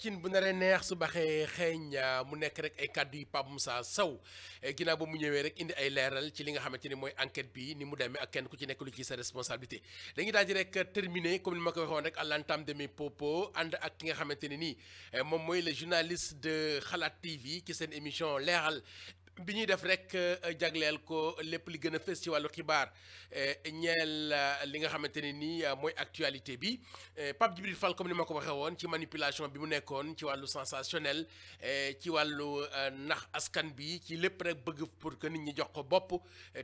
cin bu naree neex su baxee xeeñ mu nekk rek ay kàddu yu Pape Moussa Sow ginnaaw ba mu ñëwee rek indi ay leeral ci li nga xamante ni mooy enquête bi ni mu demee ak kenn ku ci nekk lu ci sa responsabilité dañuy daal di rek terminer comme ni ma ko waxoon rek à l'entame de mes propos ànd ak ki nga xamante ne nii moom mooy le journaliste de Xalaat TV ci seen émission leeral bi ñuy def rek jagleel ko lépp li gën a fës ci wàllu xibaar ñeel li nga xamante ne nii mooy actualité bi Pape Djibril Fall comme ni ma ko waxee woon ci manipulation bi mu nekkoon ci wàllu sensationnel ci wàllu nax askan bi ci lépp rek bëgg pour que nit ñi jox ko bopp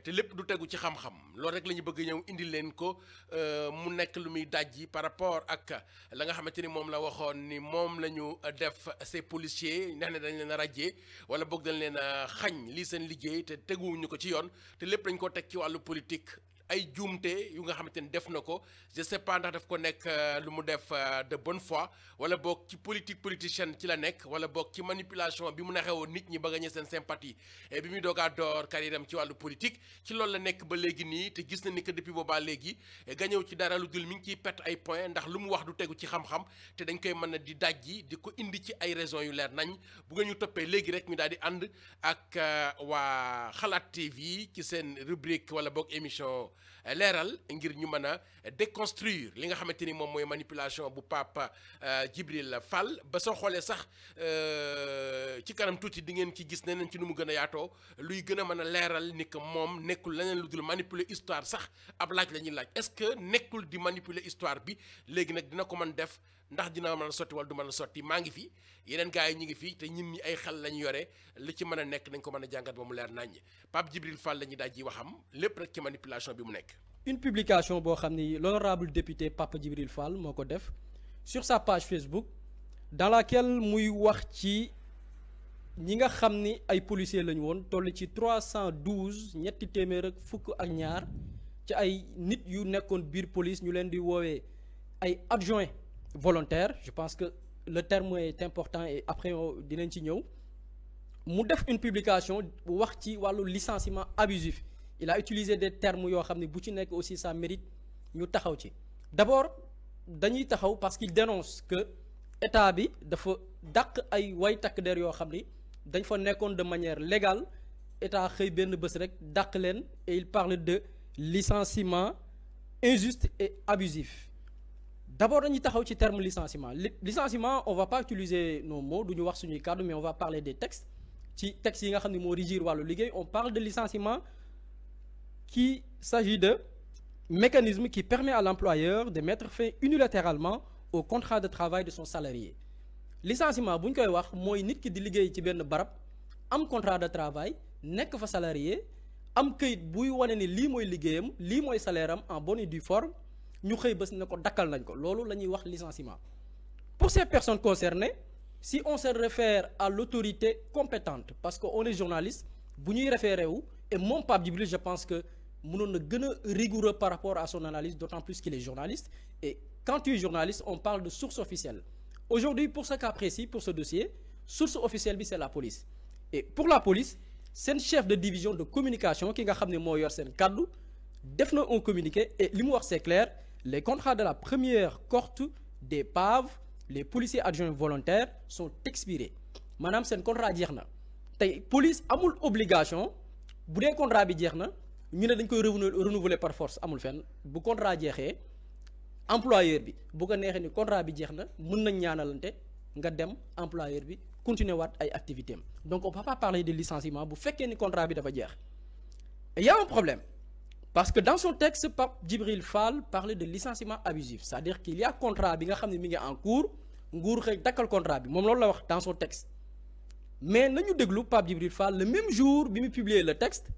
te lépp du tegu ci xam-xam loolu rek la ñu bëgg ñëw indi leen ko mu nekk lu muy dajji par rapport ak la nga xamante ni moom la waxoon ni moom la ñu def ces policiers ndax ne dañ leen a rajee wala boog dañ leen a xañ lii seen liggéey te teguwuñu ko ci yoon te lépp dañ ko teg ci wàllu politique ay juumte yu nga xamante ni def na ko je sais pas ndax daf ko nekk lu mu def de bonne foi wala boog ci politique politicienne ci la nekk wala boog ci manipulation bi mu naxewoon nit ñi ba gagné seen sympathie bi muy doogaa door carrière am ci wàllu politique ci loolu la nekk ba léegi nii te gis na ni que depuis boobaa léegi gañëw ci dara lu dul mi ngi ciy perte ay points ndax lu mu wax du tegu ci xam-xam te dañ koy mën a di dajji di ko indi ci ay raisons yu leer nañ bu nga ñu toppee léegi rek ñu daal di ànd ak waa Xalaat TV ci seen rubrique wala boog émission leeral ngir ñu mën a déconstruire li nga xamante ni moom mooy manipulation bu Pape Djibril Fall ba soo xoolee sax ci kanam tuuti di ngeen ci gis neneen ci nu mu gën a yaatoo luy gën a mën a leeral ni que moom nekkul leneen lu dul manipuler histoire sax ab laaj la ñuy laaj est-ce que nekkul di manipuler histoire bi léegi nag dina ko mën def ndax dina mën a sotti wala du mën a sotti maa ngi fi yeneen gars yi ñu ngi fi te ñun ñi ay xel lañu yore li ci mën a nekk dañ ko mën a jàngat ba mu leer naññ Pape Djibril Fall la ñuy daaj ji waxam lépp rek ci manipulation bi mu nekk. Une publication boo xam ni l'honorable député Pape Djibril Fall moo ko def sur sa page Facebook dans laquelle muy wax ci ñi nga xam ni ay policiers lañu woon toll ci 312 ñetti téeméer ak fukk ak ñaar ci ay nit yu nekkoon biir police ñu leen di woowee ay adjoints volontaires je pense que le terme est important et après dinañ ci ñëw mu def une publication bu wax ci wàllu licenciement abusif il a utilisé des termes yoo xam ne bu ci nekk aussi ça mérite ñu taxaw ci d'abord dañuy taxaw parce qu'il dénonce que état bi dafa dàq ay way takk der yoo xam ni dañ fa nekkoon de manière légale état xëy benn bés rek dàq leen et il parle de licenciement injuste et abusif d'abord dañuy taxaw ci terme licenciement licenciement on va pas utiliser nos mots du ñu wax suñuy kàddu mais on va parler des textes ci textes yi nga xam ne moo régir wàllu liggéey on parle de licenciement qu'il s'agit de mécanisme qui permet à l'employeur de mettre fin unilatéralement au contrat de travail de son salarié licenciement bu ñu koy wax mooy nit ki di liggéey ci benn barab am contrat de travail nekk fa salarié am këyit buy wane ni lii mooy liggéeyam lii mooy salaire am en bonne et due forme ñu xëy bés ne ko dakkal nañ ko loolu la ñuy wax licenciement pour ces personnes concernées si on se réfère à l'autorité compétente parce que on est journaliste bu ñuy référé wu et moom Pape Djibril je pense que mënoon na gën a rigoureux par rapport à son analyse d'autant plus qu'il est journaliste et quand tu es journaliste on parle de source officielle aujourd'hui pour ce cas précis pour ce dossier source officielle bi c'est la police et pour la police seen chef de division de communication ki nga xam ne moo yor seen kàddu def na un communiqué et li mu wax c'est clair les contrats de la première cohorte des PAV les policiers adjoints volontaires sont expirés maanaam seen contrat jeex na tey police amul obligation bu dee contrat bi jeex na ñu ne dañ koy renouveler par force amul fenn bu contrat jeexee employeur bi bu ko neexee ni contrat bi jeex na mën nañ ñaanalante nga dem employeur bi continuer waat ay activités am donc on peut pas parler de licenciement bu fekkee ni contrat bi dafa jeex il y a un problème parce que dans son texte Pape Djibril Fall parlait de licenciement abusif c'est-à-dire qu'il y a contrat bi nga xam ne mi ngi en cours nguur xëy dakkal contrat bi moom loolu la wax dans son texte mais nañu déglu Pape Djibril Fall le même jour bi mu publier le texte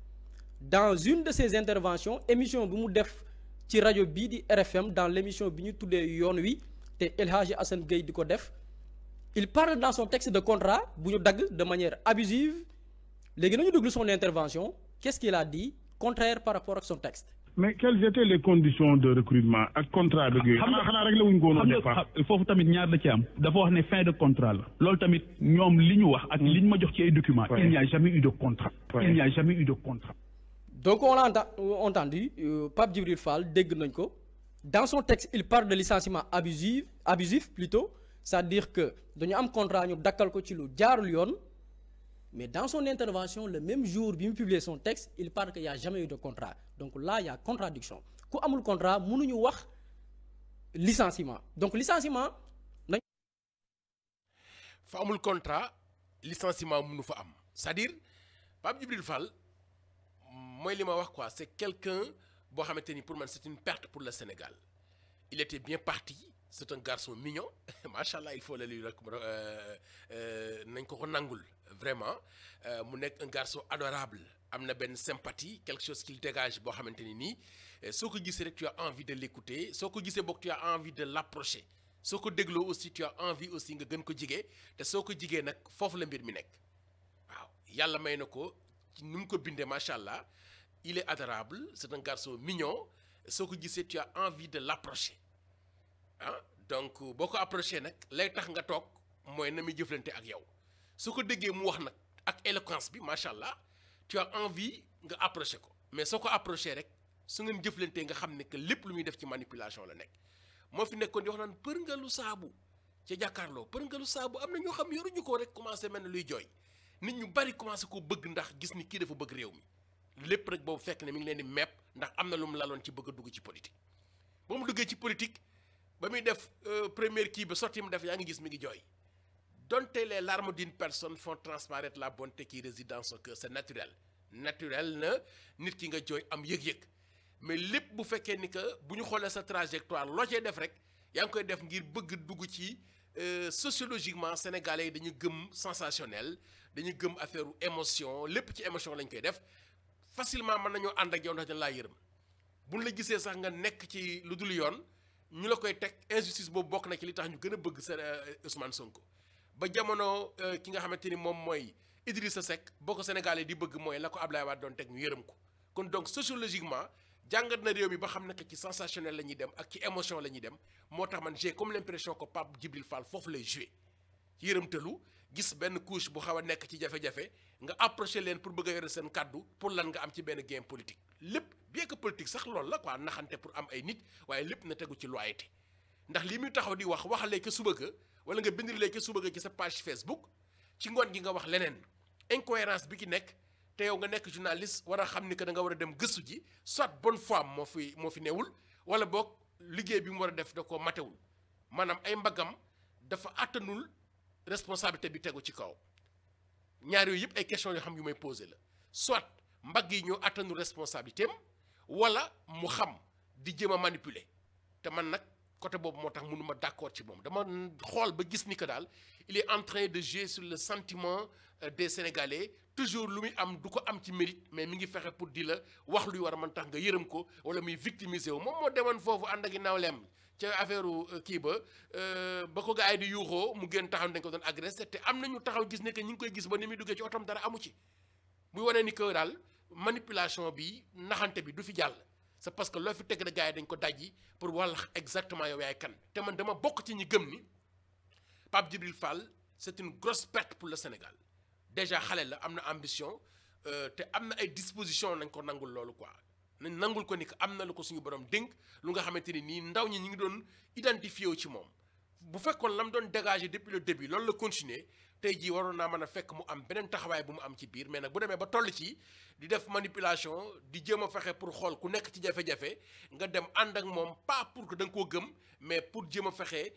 dans une de ses interventions émission bi mu def ci rajo bii di RFM dans l'émission bi ñu tuddee yoon wi te El Hadji Assane Gueye di ko def il parle dans son texte de contrat bu ñu dagg de manière abusive léegi nañu déglu son intervention qu'est-ce qu'il a dit contraire par rapport ak son texte. mais quelles étaient les conditions de recrutement ak contrat bi yooyu. xanaa rek la wuñ ko woon def foofu tamit ñaar la ci am dafa wax ne fin de contrat la loolu tamit ñoom li ñu wax ak li ñu ma jox ci ay documents. il n'y a jamais eu de contrat. il n'y a jamais eu de contrat. donc on l'a entendu Pape Djibril Fall dégg nañ ko dans son texte il parle de licenciement abusif plutôt c'est-à-dire que dañu am contrat ñu dakkal ko ci lu jaarul yoon mais dans son intervention le même jour bi mu publier son texte il parle qu'il y a jamais eu de contrat donc là il y a contradiction ku amul contrat mënuñu wax licenciement donc licenciement nañ fa amul contrat licenciement mënu fa am c'est-à-dire Pape Djibril Fall mooy li ma wax quoi c'est quelqu'un boo xamante ni pour man c'est une perte pour le Sénégal il était bien parti c'est un garçon mignon macha allah il faut le lui rek nañ ko nangul vraiment mu nekk un garçon adorable am na benn sympathie quelque chose qu'il dégage boo xamante ni nii soo ko gisee rek tu as envie de l'écouter soo ko gisee boog tu as envie de l'approcher soo ko dégloo aussi tu as envie aussi nga gën ko jigee te soo ko jigee nag foofu la mbir mi nekk waaw yàlla may na ko ci ni mu ko bindee macha allah il est adorable c'est un garçon mignon soo ko gisee tu as envie de l'approcher ah donc boo ko approché nag lay tax nga toog mooy na muy jëflante ak yow su ko déggee mu wax nag ak éloquence bi macha allah tu as envie nga approché ko mais soo ko approché rek su ngeen jëflantee nga xam ne que lépp lu muy def ci manipulation la nekk moo fi nekkoon di wax naan për nga lu saabu ca jàkkaarloo për nga lu saabu am na ñoo xam yoruñu ko rek commencé mel ne luy jooy nit ñu bari commencé ko bëgg ndax gis ni kii dafa bëgg réew mi lépp rek boobu fekk ne mi ngi leen di mepp ndax am na lu mu laloon ci bëgg a dugg ci politique ba mu duggee ci politique ba muy def première kii ba sorti mu def yaa ngi gis mi ngi jooy donte les larmes d'une personne font transparaître la bonté qui réside dans son cœur c'est naturel na nit ki nga jooy am yëg-yëg mais lépp bu fekkee ni que bu ñu xoolee sa trajectoire loo cee def rek yaa ngi koy def ngir bëgg dugg ci sociologiquement sénégalais yi dañu gëm sensationnel dañu gëm affaire émotion lépp ci émotion lañ koy def facilement mën nañoo ànd ak yow ndax dañ laa yërëm buñ la gisee sax nga nekk ci lu dul yoon ñu la koy teg injustice boobu bokk na ci li tax ñu gën a bëgg Ousmane Sonko ba jamono ki nga xamante ni moom mooy Idrissa Seck boo ko Sénégalais di bëgg mooy la ko Ablaye Wade doon teg ñu yërëm ko kon donc sociologiquement jàngat na réew mi ba xam ne que ci sensationnel la ñuy dem ak ci émotion la ñuy dem moo tax man j'ai comme l'impression que Pape Djibril Fall foofu lay jouer yërëmtalu gis benn couche bu xaw a nekk ci jafe-jafe nga approché leen pour bëgg a yore seen kàddu pour lan nga am ci benn game politique lépp bien que politique sax loolu la quoi naxante pour am ay nit waaye lépp na tegu ci loyauté ndax li muy taxaw di wax waxalee ca suba ga wala nga bindalee ca suba ga ci sa page Facebook ci ngoon gi nga wax leneen incohérence bi ki nekk te yow nga nekk journaliste war a xam ni que da nga war a dem gëstu ji soit bonne foi moo fi newul wala boog liggéey bi mu war a def da ko matewul maanaam ay mbagam dafa àttanul responsabilité bi tegu ci kaw ñaar yooyu yëpp ay questions yoo xam yu may posé la soit mbagg yi ñoo àttanul responsabilité am wala mu xam di jéem a manipuler te man nag côté boobu moo tax mënuma d'accord ci moom dama xool ba gis ni que daal il est en train de jouer sur le sentiment des Sénégalais toujours lu muy am du ko am ci mérite mais mi ngi fexe pour di la wax luy war a mën tax nga yërëm ko wala muy victimiser wu moom moo demoon foofu ànd ak i nawleem ca affaire kii ba ko gars yi di yuuxoo mu gën taxaw dañ ko doon agressé te am nañu taxaw gis ne que ñu ngi koy gis ba ni muy duggee ci otom dara amu ci muy wane ni que daal manipulation bi naxante bi du fi jàll c'est parce que loo fi teg da gars yi dañ ko dajji pour wàll exactement yow yaay kan te man dama bokk ci ñi gëm ni Pape Djibril Fall c'est une grosse perte pour le Sénégal déjà xale la am na ambition te am na ay dispositions nañ ko nangul loolu quoi nañ nangul ko ni que am na lu ko suñu borom dénk lu nga xamante ni nii ndaw ñi ñu ngi doon identifié wu ci moom bu fekkoon la mu doon dégager depuis le début loolu la continuer tey jii waroon naa mën a fekk mu am beneen taxawaay bu mu am ci biir mais nag bu demee ba toll ci di def manipulation di jéem a fexe pour xool ku nekk ci jafe-jafe nga dem ànd ak moom pas pour que da nga koo gëm mais pour jéem a fexe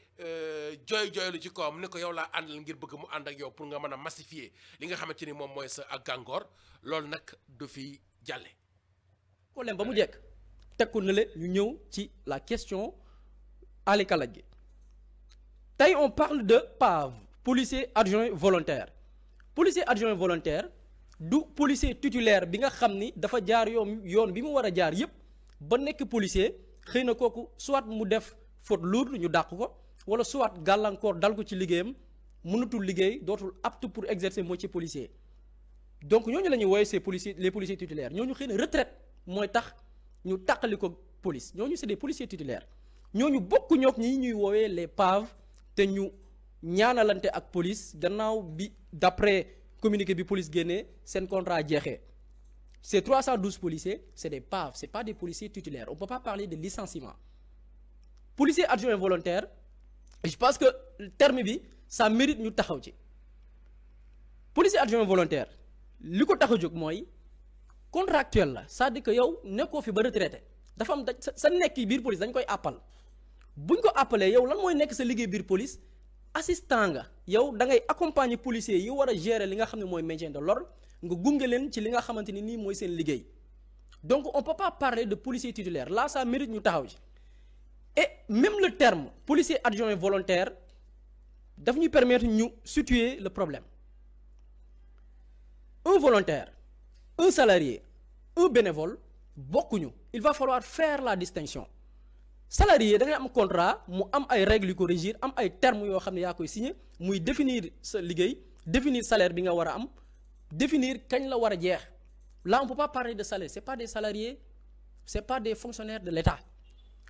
jooylu ci kawam ne ko yow laa àndal ngir bëgg mu ànd ak yow pour nga mën a massifier li nga xamante ni moom mooy sa ak gàngoor loolu nag du fi jàlle. problème ba mu jekk teg ko ne le ñu ñëw ci la question Ali Kalaj gi tey on parle de PAV policier adjoint volontaire policier adjoint volontaire du policier titulaire bi nga xam ni dafa jaar yoon bi mu war a jaar yépp ba nekk policier xëy na kooku soit mu def faute lourde ñu dàq ko wala soit gàllankoor dal ko ci liggéeyam mënatul liggéey dootul apte pour exercer métier policier donc ñooñu la ñuy wooye ces policiers les policiers titulaires ñooñu xëy na retraite mooy tax ñu tàqali ko police ñooñu c'est des policiers titulaires ñooñu bokk ñook ñi ñuy woowee les PAV te ñu ñaanalante ak police gannaaw bi d'après communiqué bi police génnee seen contrat jeexee ces 312 policiers c'est des PAV c'est pas des policiers titulaires on peut pas parler de licenciement policier adjoint volontaire je pense que terme bi ça mérite ñu taxaw ci policier adjoint volontaire li ko tax a jóg mooy contractuel la c'est-à-dire que yow nekkoo fi ba retraité dafa am sa nekk biir police dañ koy àppal buñ ko àppalee yow lan mooy nekk sa liggéey biir police assistant nga yow da ngay accompagner policiers yi war a gérer li nga xam ne mooy maintien de l'ordre nga gunge leen ci li nga xamante ni nii mooy seen liggéey donc on peut pas parler de policier titulaire là ça mérite ñu taxaw ci et même le terme policier adjoint volontaire daf ñuy permettre ñu situer le problème un volontaire un salarié un bénévole bokkuñu il va falloir faire la distinction salarié da ngay am contrat mu am ay règles yu ko régir am ay termes yoo xam ne yaa koy signé muy définir sa liggéey définir salaire bi nga war a am définir kañ la war a jeex là on peut pas parler de salaire c'est pas des salariés c'est pas des fonctionnaires de l'État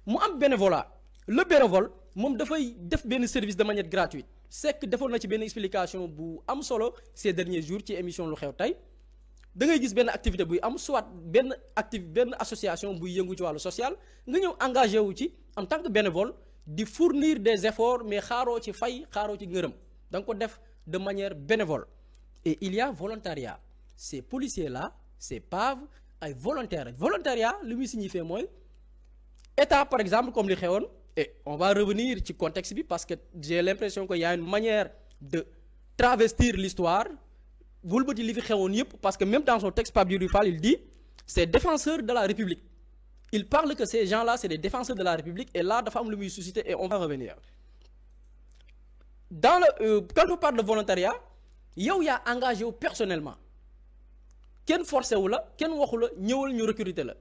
mu am bénévolat le bénévole moom dafay def benn service de manière gratuite c'est que defoon na ci benn explication bu am solo ces derniers jours ci émission lu xew tey da ngay gis benn activité buy am soit benn association buy yëngu ci wàllu social nga ñëw engagé wu ci en tant que bénévole di fournir des efforts mais xaaroo ci fay xaaroo ci ngërëm da nga ko def de manière bénévole et il y a volontariat ces policiers là ces PAV ay volontariat li muy signifier mooy état par exemple comme li xewoon et on va revenir ci contexte bi parce que j'ai l'impression que y a une manière de travestir l'histoire wëlbati li fi xewoon yëpp parce que même dans son texte Pape Djibril Fall il dit c'est défenseurs de la République il parle que ces gens-là c'est des défenseurs de la République et là dafa am lu muy susciter et on va revenir dans le quand on parle de volontariat yow yaa engagé wu personnellement kenn forcé wu la kenn waxu la ñëwal ñu recruter la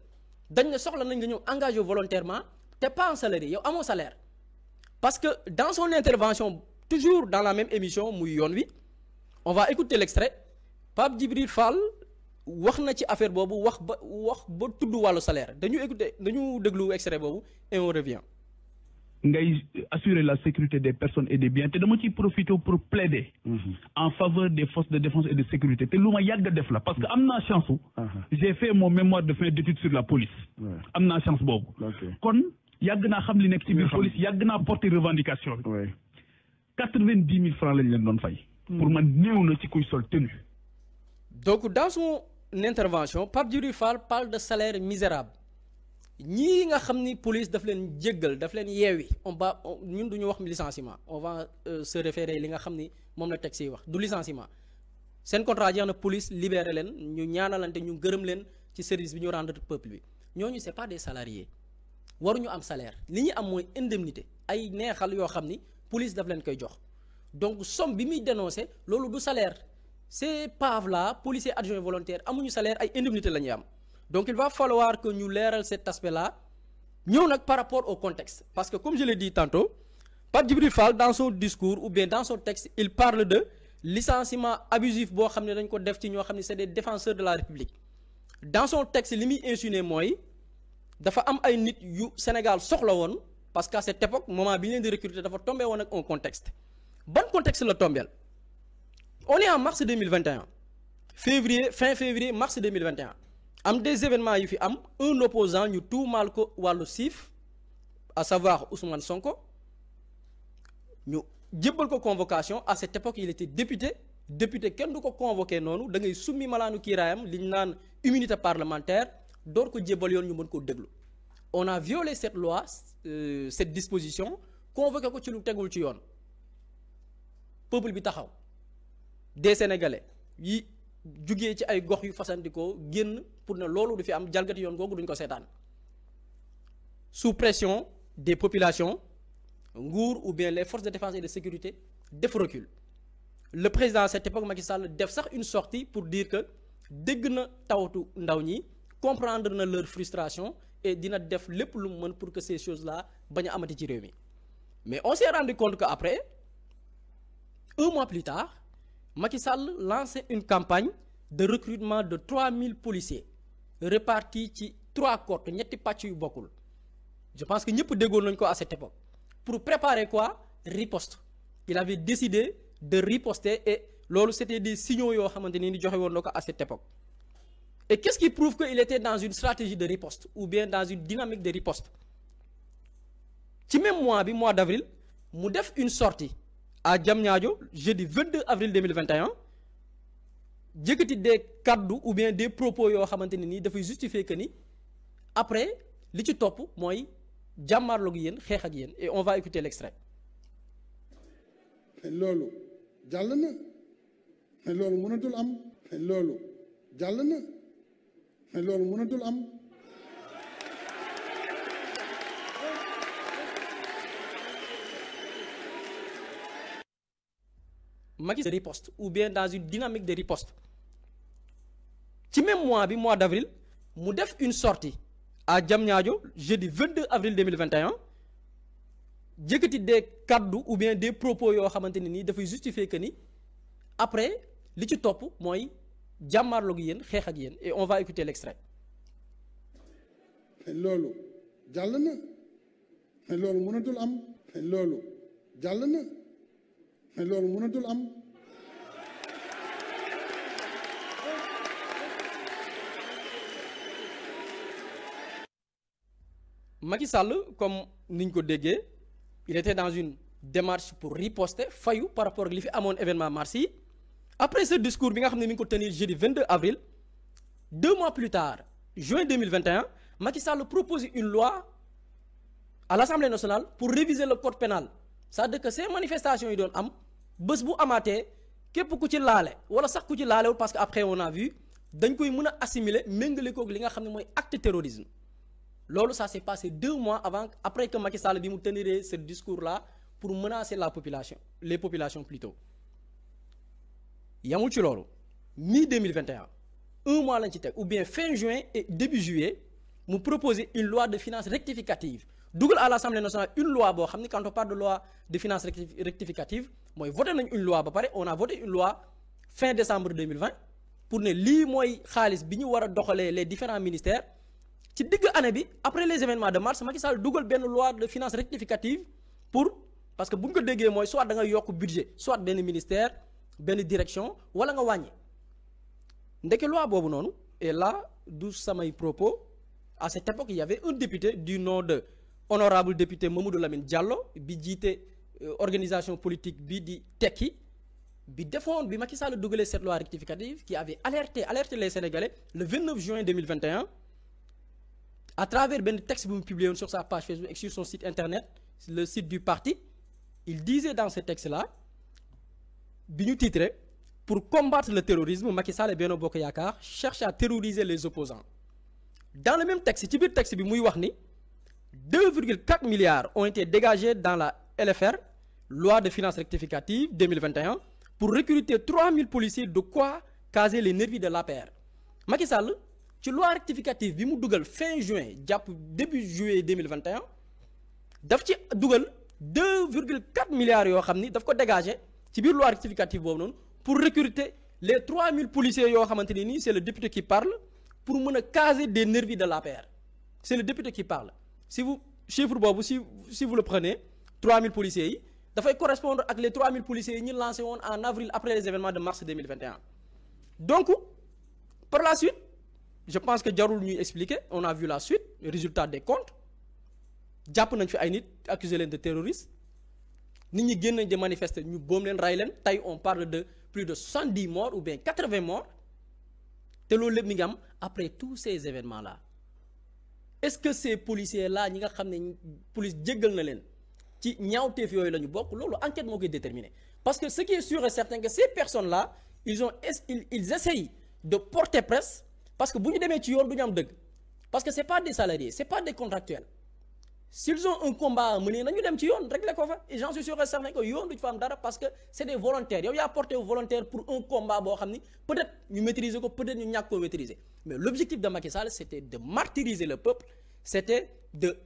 dañ ne soxla nañ nga ñëw engagé wu volontairement te pas un salarié yow amoo salaire parce que dans son intervention toujours dans la même émission muy yoon wi on va écouter l'extrait Pape Djibril Fall wax na ci affaire boobu wax ba tudd wàllu salaire dañu déglu extrait boobu et on revient. ngay assurer la sécurité des personnes et des biens te dama ciy profiter pour plaider en faveur des forces de défense et de sécurité te lu ma yàgg def la parce que am naa chance j'ai fait mon mémoire de fin d'études sur la police am naa chance boobu kon yàgg naa xam li nekk ci biir police yàgg naa porter revendication bi 90 000 francs lañ leen doon fay pour man néew na ci kuy sol tenue. Donc dans son intervention Pape Djibril Fall parle de salaire misérable ñii nga xam ni police daf leen jéggal daf leen yeewi ñun du ñu wax licenciement on va se référer li nga xam ni moom la texte yi wax du licenciement seen contrat jeex na police libéré leen ñu ñaanalante ñu gërëm leen ci service bi ñu rendre peuple bi ñooñu c'est pas des salariés waruñu am salaire li ñu am mooy indemnité ay neexal yoo xam ni police daf leen koy jox donc somme bi muy dénoncé loolu du salaire ces PAV là policiers adjoints volontaires amuñu salaire ay indemnité la ñuy am donc il va falloir que ñu leeral cet aspect là ñëw nag par rapport au contexte parce que comme je l'ai dit tantôt Pape Djibril Fall dans son discours ou bien dans son texte il parle de licenciement abusif boo xam ne dañ ko def ci ñoo xam ne c'est des défenseurs de la République dans son texte li muy insinué mooy dafa am ay nit yu Sénégal soxla woon parce qu'à cette époque moment bi ñu leen di recruter dafa tombé woon ak un contexte ban contexte la tombeel on est en mars 2021 fin février mars 2021 am des événements yu fi am un opposant ñu tuumaal ko wàllu siif à savoir Ousmane Sonko ñu jébbal ko convocation à cette époque il était député kenn du ko convoqué noonu da ngay summi malaanu kiiraayam li ñu naan immunité parlementaire door ko jébbal yoon ñu mën koo déglu on a violé cette loi cette disposition convoqué ko ci lu tegul ci yoon peuple bi taxaw des Sénégalais yi jugee ci ay gox yu fasantikoo génn pour ne loolu du fi am jalgati yoon googu duñ ko seetaan sous pression des populations nguur ou bien les forces de défense et de sécurité def recul le président à cette époque Macky Sall def sax une sortie pour dire que dégg na tawatu ndaw ñi comprendre na leur frustration et dina def lépp lu mu mën pour que ces choses là bañ a amati ci réew mi mais on s'est rendu compte que après un mois plus tard Macky Sall lançait une campagne de recrutement de 3000 policiers répartis ci 3 cohortes ñetti pàcc yu bokkul je pense que ñëpp déggoon nañu ko à cette époque pour préparer quoi riposte il avait décidé de riposter et loolu c'était des signaux yoo xamante ni joxe woon na ko à cette époque et qu'est-ce qui prouve qu'il était dans une stratégie de riposte ou bien dans une dynamique de riposte ci même mois d'avril mu def une sortie à Diamniadio jeudi 22 avril 2021 jëkkati des kaddu ou bien des propos yoo xamante ne nii dafay justifier que ni après li ci topp mooy jàmmaarloog yéen xeex ak yéen et on va écouter l'extrait. loolu jàll na mais loolu mënatul am mais loolu jàll na mais loolu mënatul am. Macky de riposte ou bien dans une dynamique de riposte ci même mois bi mois d'avril mu def une sortie à Diamniadio jeudi 22 avril 2021 jëkkati des kaddu ou bien des propos yoo xamante ne nii dafay justifier que ni après li ci topp mooy jàmmaarloog yéen xeex ak yéen et on va écouter l'extrait. mais loolu jàll na mais loolu mënatul am mais loolu jàll na mais loolu mënatul am. Macky Sall comme niñ ko déggee il était dans une démarche pour riposter fayu par rapport ak li fi amoon événement mars yi après ce discours bi nga xam ne mi ngi ko tenir jeudi 22 avril 2 mois plus tard juin 2021 Macky Sall propose une loi à l'Assemblée nationale pour réviser le code pénal c'est-à-dire que ces manifestations yi doon am bés bu amaatee képp ku ci laale wala sax ku ci laalewul parce que après on a vu dañ koy mën a assimiler méngale koog li nga xam ne mooy acte terrorisme loolu ça s'est passé 2 mois avant après que Macky Sall bi mu tenir ce discours là pour menacer la population les populations plutôt yamul ci loolu mi 2021 1 mois lañ ci teg ou bien fin juin et début juillet mu proposer une loi de finances rectificative dugal à l'Assemblée nationale une loi boo xam ni quand on parle de loi de finances rectificative mooy voté nañ une loi ba pare on a voté une loi fin décembre 2020 pour ne lii mooy xaalis bi ñu war a doxalee les différents ministères ci digg année bi après les événements de mars Macky Sall dugal benn loi de finances rectificative pour parce que bu ñu ko déggee mooy soit da nga yokk budget soit benn ministère benn direction wala nga wàññi ndeke loi boobu noonu et là du samay propos à cette époque il y avait un député du nom de honorable député Mamadou Lamine Diallo bi jiite organisation politique bi di Tekki bi defoon bi Macky Sall dugalee cette loi rectificative qui avait alerté les Sénégalais le 29 juin 2021 à travers benn texte bu mu publié woon sur sa page Facebook et sur son site internet le site du parti il disait dans ce texte-là bi ñu titré pour combattre le terrorisme Macky Sall et Benno Bokk Yaakaar cherchent à terroriser les opposants dans le même texte ci biir texte bi muy wax ni 2,4 milliards ont été dégagés dans la LFR loi de finances rectificative 2021 pour recruter 3000 policiers de quoi caser les nervis de l'APR Macky Sall ci loi rectificative bi mu dugal fin juin jàpp début juillet 2021 daf ci dugal 2,4 milliards yoo xam ni daf ko dégager ci biir loi rectificative boobu noonu pour recruter les 3000 policiers yoo xamante ni nii c'est le député qui parle pour mën a caser des nervis de l'APR c'est le député qui parle si vous chiffre boobu si vous le prenez 3000 policiers yi dafay correspondre ak les 3000 policiers yi ñu lancé woon en avril après les événements de mars 2021 donc par la suite je pense que jarul ñuy expliquer on a vu la suite le résultat des comptes jàpp nañ fi ay nit accusé leen de terroristes nit ñi génn nañ de manifester ñu boom leen ray leen tey on parle de plus de 70 morts ou bien 80 morts te loolu lépp mi ngi am après tous ces événements là est-ce que ces policiers là ñi nga xam ne police jéggal na leen ci ñaawteef yooyu la ñu bokk loolu enquête moo koy déterminer parce que ce qui est sûr et certain que ces personnes là ils essayent de porter presse parce que bu ñu demee ci yoon du ñu am dëgg parce que c'est pas des salariés c'est pas des contractuels s'ils ont un combat à mener nañu dem ci yoon régler ko fa et j'en suis sûr et certain que yoon du ci fa am dara parce que c'est des volontaires yow yaa porté volontaire pour un combat boo xam ni peut-être ñu maîtriser ko peut-être ñu ñàkk koo maîtriser mais l'objectif de Macky Sall c'était de martyriser le peuple c'était de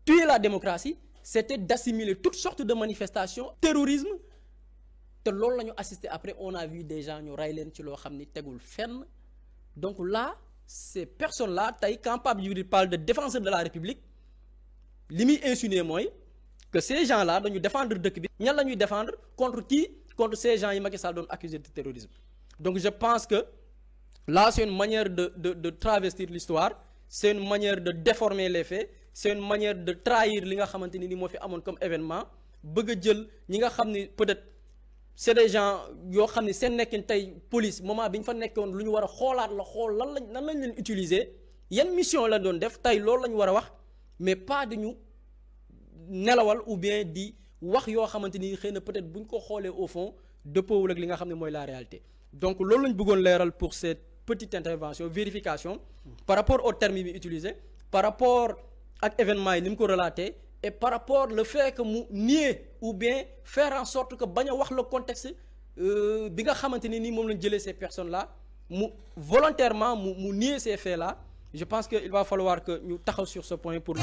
tuer la démocratie c'était d'assimiler toutes sortes de manifestations terrorisme te loolu la ñu assister après on a vu des gens ñu rey leen ci loo xam ni tegul fenn donc là ces personnes là tey quand Pape Djibril parle de défenseur de la République li muy insinuer mooy que ces gens là dañu défendre dëkk bi ñan la ñuy défendre contre qui contre ces gens yi Macky Sall doon accusé de terrorisme donc je pense que là c'est une manière de travestir l'histoire c'est une manière de déformer les faits c'est une manière de trahir li nga xamante ni moo fi amoon comme événement bëgg a jël ñi nga xam ni peut-être c'est des gens yoo xam ni seen nekkin tey police moment bi ñu fa nekkoon lu ñu war a xoolaat la xool lan lañ leen utiliser yan mission la doon def tey loolu la ñu war a wax mais pas dañu nelawal ou bien di wax yoo xamante ni xëy na peut-être bu ñu ko xoolee au fond dëppoowul ak li nga xam ne mooy la réalité donc loolu lañ bëggoon leeral pour cette petite intervention vérification par rapport au terme bi utilisé par rapport ak événement yi ni mu ko relaté et par rapport le fait que mu nier ou bien faire en sorte que bañ a wax le contexte bi nga xamante ni nii moom lañ jëlee ces personnes là mu volontairement mu nier ces faits là je pense que il va falloir que ñu taxaw sur ce point pour